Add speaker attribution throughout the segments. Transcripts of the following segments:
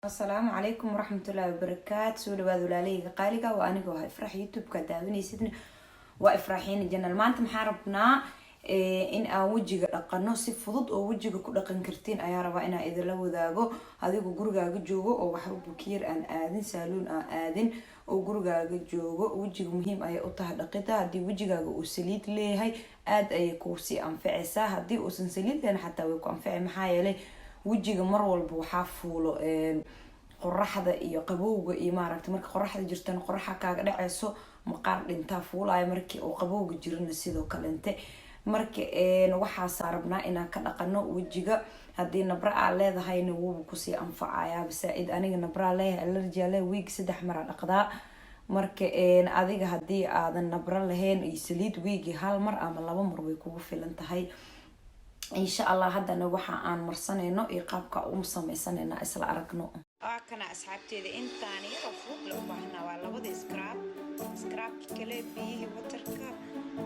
Speaker 1: Asalaamu calaykum waraxmatullaahi wabarakaatu. Soo dhawaad walaalahayga qaaliga. Waa anigoo ah Ifraax, YouTube-ka daawanaysidna waa Ifraaxiina Janal. Maanta maxaan rabnaa? In aan wejiga dhaqano. Si fudud oo wejiga ku dhaqan kartiin ayaa rabaa inaan idinla wadaago. Adigu gurigaaga joogo oo waxba bukiir aan aadin, saaluun aan aadin, oo gurigaaga joogo, wejiga muhiim ayay u tahay dhaqida. Haddii wejigaaga uu saliid leeyahay, aada ayay kuusii anficaysaa. Haddii uusan saliid lahayn xataa way ku anficay, maxaa yeelay wejiga mar walba waxaa fuulo qoraxda iyo qabowga iyo maaragta. Marka qoraxda jirtana qoraxa kaaga dhaceyso, maqaar dhintaa fuulaya. Markii uu qabowga jirana sidoo kalente. Marka waxaasaa rabnaa inaan ka dhaqano wejiga. Haddii nabra aa leedahayna wuuba kusii anfacayaa basaa-id. Aniga nabraa leeyahay, allergy aa leeyahay, week 3 maraa dhaqdaa. Marka adiga haddii aadan nabro lahayn iyo saliid, week-gii hal mar ama 2 mar way kugu filan tahay, insha Allah. Haddana waxa aan marsanayno iyo qaabka u sameysanayna isla aragno.
Speaker 2: Waa kana, asxaabteeda, intaan yaroo fudud la u baahnaa. Waa labada scrub, scrubki kale, biyihii waterka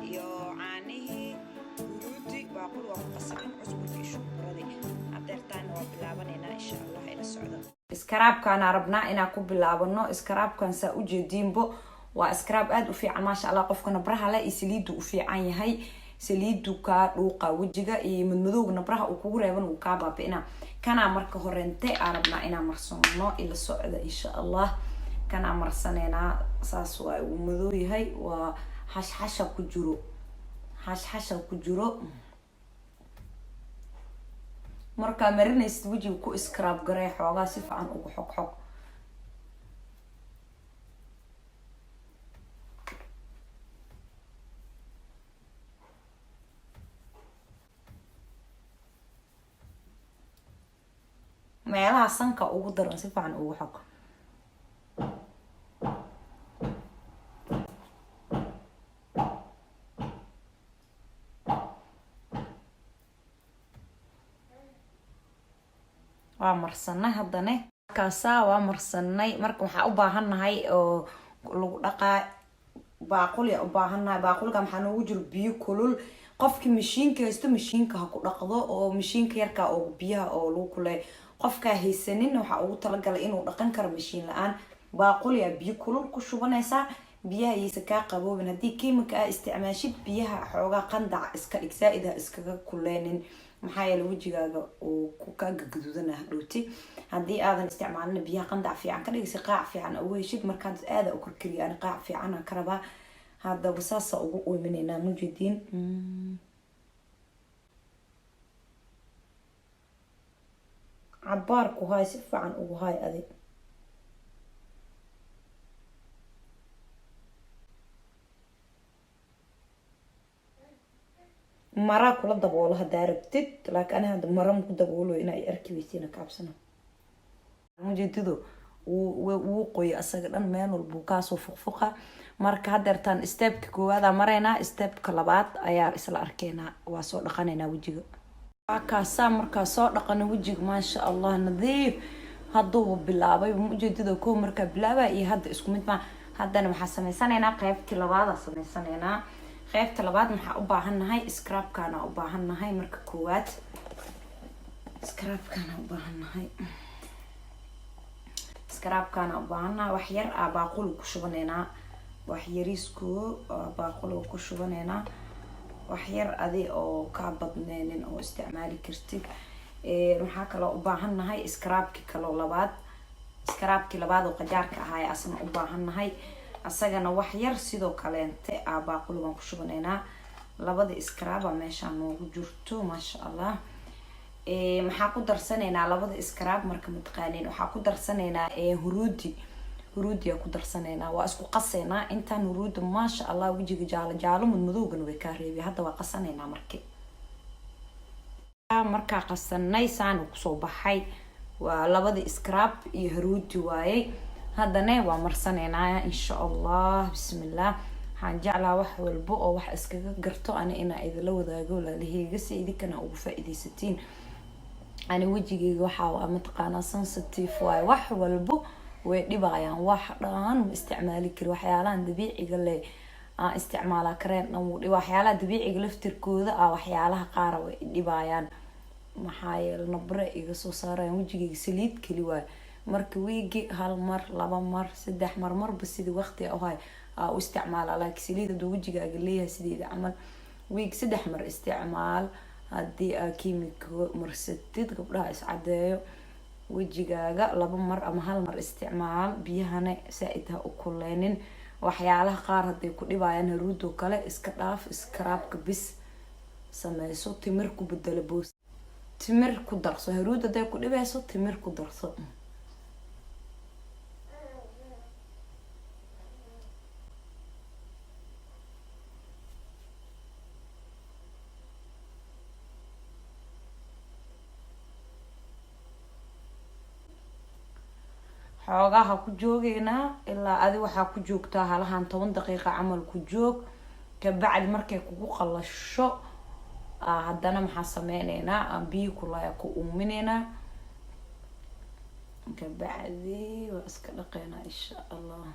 Speaker 2: iyo caanihii, huruudi, baaqul waa ku qasaban, cusburkii, shumburadii. Hadeertaana waa bilaabanaynaa, insha Allah, ila socdo.
Speaker 1: Scrubkaana rabnaa inaan ku bilaabano. Scrubkan saa ujeediinbo waa scrub aada u fiican, maasha Allah. Qofka nabraha leh iyo saliidu u fiican yahay. Saliidu kaa dhuuqa wejiga iyo madmadowga nabraha uu kugu reeban wuu kaa baabi'ina. Kanaa marka horente aa rabnaa inaan marsano. Ila socda, insha Allah. Kanaa marsaneynaa. Saas waa, uu madow yahay, waa xashxasha ku jiro, xashxasha ku jiro. Markaa marinaysid wejiga ku scrub garee xoogaa, si fiican ugu xog xog. Meelaha sanka ugu daran si fiican ugu xog. Waa marsanay haddane, kaasaa waa marsanay. Marka waxaa u baahannahay oo lagu dhaqaa baaquli u baahannahay. Baaquliga maxaa noogu jiro? Biyo kulul. Qofki mashiinka haysto mashiinka ha ku dhaqdo, oo mashiinka yarkaa oo biyaha oo lagu kuleeyo. Qofkaa haysanin waxaa ugu talagalay inuu dhaqan karo mashiin la-aan. Baaquliyaa biyo kulul ku shubanaysaa, biyaha yaysa kaa qaboobin. Haddii kiimika aa isticmaashid, biyaha xoogaa qandaca iska dhig, saa-id ha iskaga kuleynin, maxaa yeele wejigaaga uu kaa gagaduudana hadhowti. Haddii aadan isticmaalin, biyaha qandac fiican ka dhig si qaac fiican ugu heshid. Markaad aada u karkariyo, ani qaac fiican ka rabaa. Haddaba saasa ugu uyminaynaa, mujeediin. Cabaar ku haay, si fiican ugu haay adi. Maraa kula daboolo hadaa rabtid, laakiin ani hadda mara maku daboolo, inaa arki weysiina kaabsana. Mujeedido wuu qoyay asaga dhan, meel walbuu kaasoo fuqfuqa. Marka hadeertaan stepka koowaada maraynaa, stepka labaad ayaa isla arkeynaa. Waa soo dhaqanaynaa wejiga. Waa kaasaa, markaa soo dhaqano wejiga, maasha Allah, nadiif hadduuba bilaabay. Mujeedada koo markaa bilaaba iyo hadda isku mid ma. Haddana waxaa sameysanaynaa qeybtii labaada sameysanaynaa. Qeybta labaad maxaa u baahannahay? Scrubkaana u baahannahay. Marka koowaad scrubkaana u baahannahay, scrubkaana u baahannahay. Wax yar aa baaquli ku shubaneynaa, wax yariisko baaquli ku shubaneynaa, wax yar adi oo kaa badneynin oo isticmaali kartid. Waxaa kaloo u baahannahay scrubki kaloo labaad, scrubkii labaad oo qajaarka ahaay asna u baahannahay. Asagana wax yar sidoo kaleente aa baaquli baan ku shubaneynaa. Labada scruba meeshaa noogu jirto, maasha Allah. Maxaa ku darsanaynaa labada scrub? Marka mataqaaniin, waxaa ku darsanaynaa huruudi. Huruudiyaa ku darsanaynaa, waa isku qaseynaa intaan. Huruuda, maasha Allah, wejiga jaalo jaalo madmadowgana way kaa reebi. Hadda waa qasanaynaa. Markaa qasanay, saana kusoo baxay. Waa labada scrub iyo haruudi waayey. Haddana waa marsaneynaa, insha Allah. Bismillah. Waxaan jeclaa wax walba oo wax iskaga garto ani inaa idinla wadaago, walaalaheyga, si idinkana ugu faa-iideysatiin. Ani wejigeyga waxaa mataqaanaa sensitive waaye, wax walbo way dhibayaan, wax dhan ma isticmaali kari. Waxyaalahan dabiiciga le aan isticmaalaa, kareen dhan wuu dhiba. Waxyaalaha dabiiciga laftirkooda ah waxyaalaha qaara way dhibayaan, maxaa yeele nabre iga soo saarayaan. Wejigeyga saliid keli waaye. Marka wiigi hal mar, laba mar, saddex mar, marba sidii waqti uhay aa u isticmaala. Laakiin saliid haduu wejigaaga leeyahay, sideeda camal, wiig saddex mar isticmaal. Haddii aa kiimiko marsatid, gabdhaha iscadeeyo, wejigaaga laba mar ama hal mar isticmaal. Biyahana saa-id ha u kuleynin. Waxyaalaha qaar hadday ku dhibayaan, haruudoo kale, iska dhaaf. Scrubka bis sameyso, timir ku bedelo, boos timir ku darso. Haruud hadday ku dhibayso, timir ku darso. Xoogaha ku joogeynaa ilaa adi waxaa ku joogtaa halahan 10 daqiiqa camal ku joog. Kabacdi markay kugu qalasho, haddana maxaa sameyneynaa? Aan biyo kulaya ku uumineynaa. Kabacdi waa iska dhaqeynaa, insha Allah.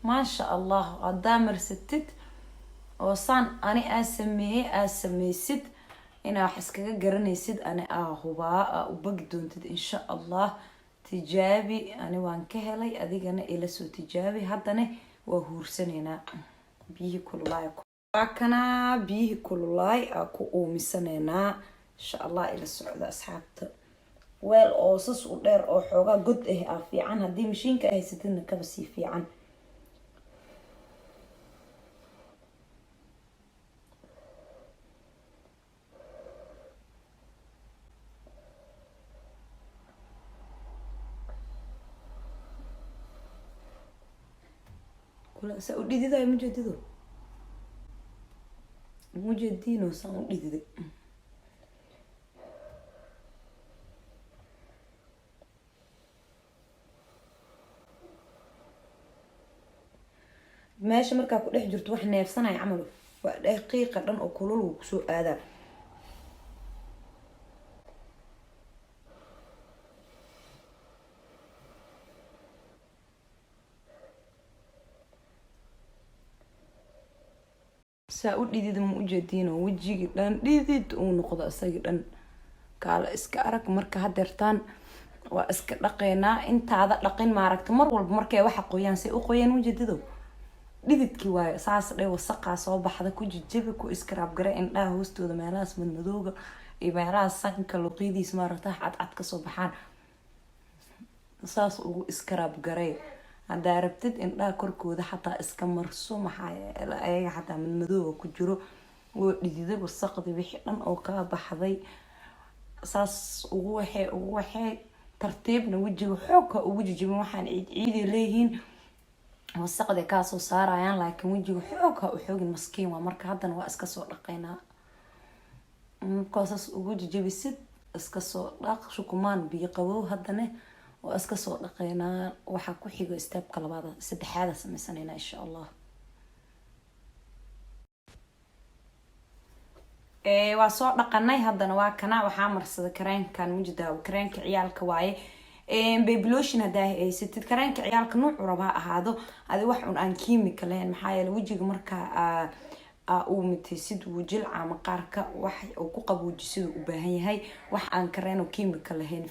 Speaker 1: Maasha Allah, haddaa marsatid oo saan ani aa sameeyey aa sameysid, inaa wax iskaga garanaysid ani aa hubaa, aa u bagi doontid, insha Allah. Tijaabi, ani waan ka helay, adigana ila soo tijaabi. Haddana waa huursaneynaa biyihii kululaay. Waa kanaa biyihii kululaay aa ku uumisaneynaa, insha Allah. Ila socda, asxaabta. Weel oo sas u dheer oo xoogaa god ah aa fiican. Haddii mashiinka haysatidna, kaba sii fiican. Saa u dhididayo mujeedido, mujeediino saan u dhididay. Meesha markaa ku dhex jirto wax neefsanaya camal waa daqiiqa dhan oo kulul wuu kusoo aadaa. Saa u dhidid ma ujeediino? Wejigii dhan dhidid uu noqdo, isagii dhan kaala iska arag. Marka hadeertaan waa iska dhaqeynaa. Intaada dhaqin, maaragta, mar walba markay waxa qoyaan, say u qoyaan ujeedido, dhididkii waayo saas dhe, wasaqaa soo baxda. Ku jijabi, ku scrub gare indhaha hoostooda, meelahaas madmadooga iyo meelaha sanka luqyadiis, maaragta, cadcad kasoo baxaan, saas ugu scrub garay. Haddaa rabtid, indhaha korkooda xataa iska marso. Maxaa yeele, ayaga xataa madmadooga ku jiro oo dhididay, wasaqdi wixii dhan oo kaa baxday saas ugu waxee, ugu waxee. Tartiibna wejiga xoog ha ugu jijibin. Waxaan ciid ciiday leeyihiin, wasaqday kaa soo saarayaan, laakiin wejiga xoog ha u xoogin, maskiin waa. Marka haddana waa iska soo dhaqaynaa. Markaa saas ugu jijibisid, iska soo dhaq. Shukumaan biyo qabow. Haddana waa iska soo dhaqaynaa. Waxaa ku xigo stepka labaad, saddexaada sameysanayna, insha Allah. Waa soo dhaqanay. Haddana waa kana, waxaa marsaday kareenkan mujida, kareenka ciyaalka waaye. Baby lotion hadaa haysatid, kareenka ciyaalka nuucu raba ha ahaado, adi wax un aan kiimika lahayn. Maxaa yeele, wejiga markaa aa uu mitaysid, wuu jilca maqaarka, wax uu ku qaboojisid u baahan yahay. Wax aan kareen oo kiimika lahayn,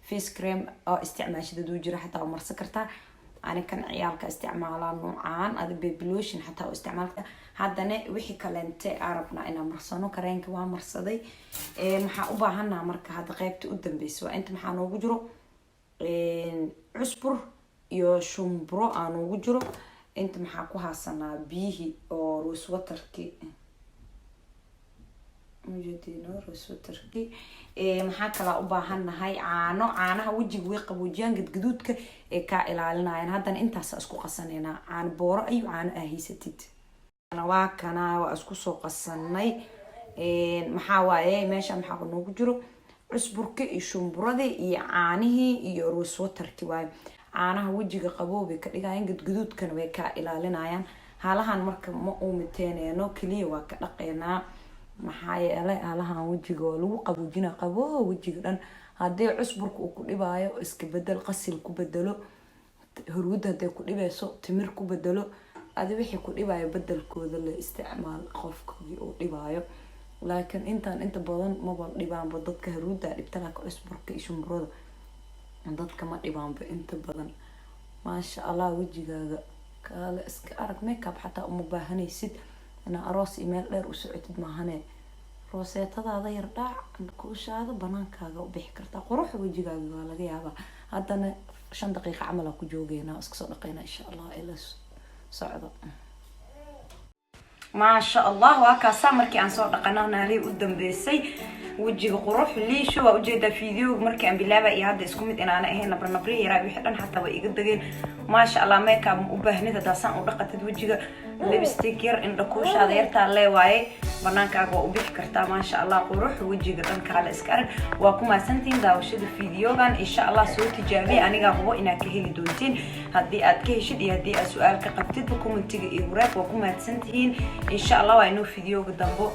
Speaker 1: face cream oo isticmaashid haduu jiro xataa waa marsan kartaa. Ani kan ciyaalka isticmaalaa nuucaan, adi baby lotion xataa oo isticmaal kartaa. Haddana wixii kaleente aa rabnaa inaan marsano, kareenka waa marsaday. Maxaa u baahanaa marka hadda? Qeybta u dambeysa waa inta. Maxaa noogu jiro? Cusbur iyo shumburo aa noogu jiro. Inta maxaa ku haasanaa? Biyihii oo rose waterki ujeedino, rose waterki. Maxaa kalaa u baahannahay? Caano. Caanaha wejiga way qaboojiyaan, gadgaduudka ee kaa ilaalinayaan. Haddana intaasa isku qasaneynaa. Caano booro ayu caano aa haysatid. Waa kana, waa isku soo qasanay. Maxaa waaye meesha? Maxaa noogu jiro? Cusburka iyo shumburadii iyo caanihii iyo rose waterki waaye. Caanaha wejiga qaboobay ka dhigayaan, gadgaduudkana way kaa ilaalinayaan. Halahan marka ma uumiteeneyno, keliya waa ka dhaqeynaa. Maxaa yeelay, halahan wejiga waa lagu qaboojina, qaboo wejiga dhan. Haddii cusburka uu ku dhibaayo, iska bedel, qasil ku bedelo. Hurwada hadday ku dhibayso, timir ku bedelo. Adi wixii ku dhibaayo bedelkooda la isticmaal, qofkii uu dhibaayo. Laakiin intaan inta badan maba dhibaanba dadka. Haruuda dhibta, laakiin cusburka iyo shumburada dadka ma dhibaanba inta badan. Maasha Allah, wejigaaga kaale iska arag. Makeup xataa uma baahanaysid inaa aroos iyo meel dheer u socotid maahane. Rooseetadaada yar dhaac, kuushaada, banaankaaga u bixi kartaa. Qurux wejigaaga waa laga yaabaa. Haddana 5 daqiiqa camal aa ku joogeynaa, iska soo dhaqeynaa insha Allah. Ila socdo. Maasha Allah, waa kaasaa. Markii aan soo dhaqano naalihii u dambeysay, wejiga qurux liisho. Waa ujeedaa videoga markii aan bilaaba iyo hadda isku mid inaana ahayn. Nabarnabrihi yaraa wixii dhan xataa way iga degeen. Maasha Allah, makeup ma u baahnid haddaa saan u dhaqatid wejiga. Lipstick yar, indhakuushaada yartaa lee waaye, banaankaaga waa u bixi kartaa. Maasha Allah, qurux wejiga dhan kaale iska arag. Waa ku mahadsantihiin daawashada videogan. Insha Allah soo tijaabiya, anigaa hubo inaad ka heli doontiin. Haddii aad ka heshid iyo haddii aad su-aal ka qabtidba, commentiga iyo wareeg. Waa ku mahadsantihiin. Insha Allah waa inoo videoga dambo.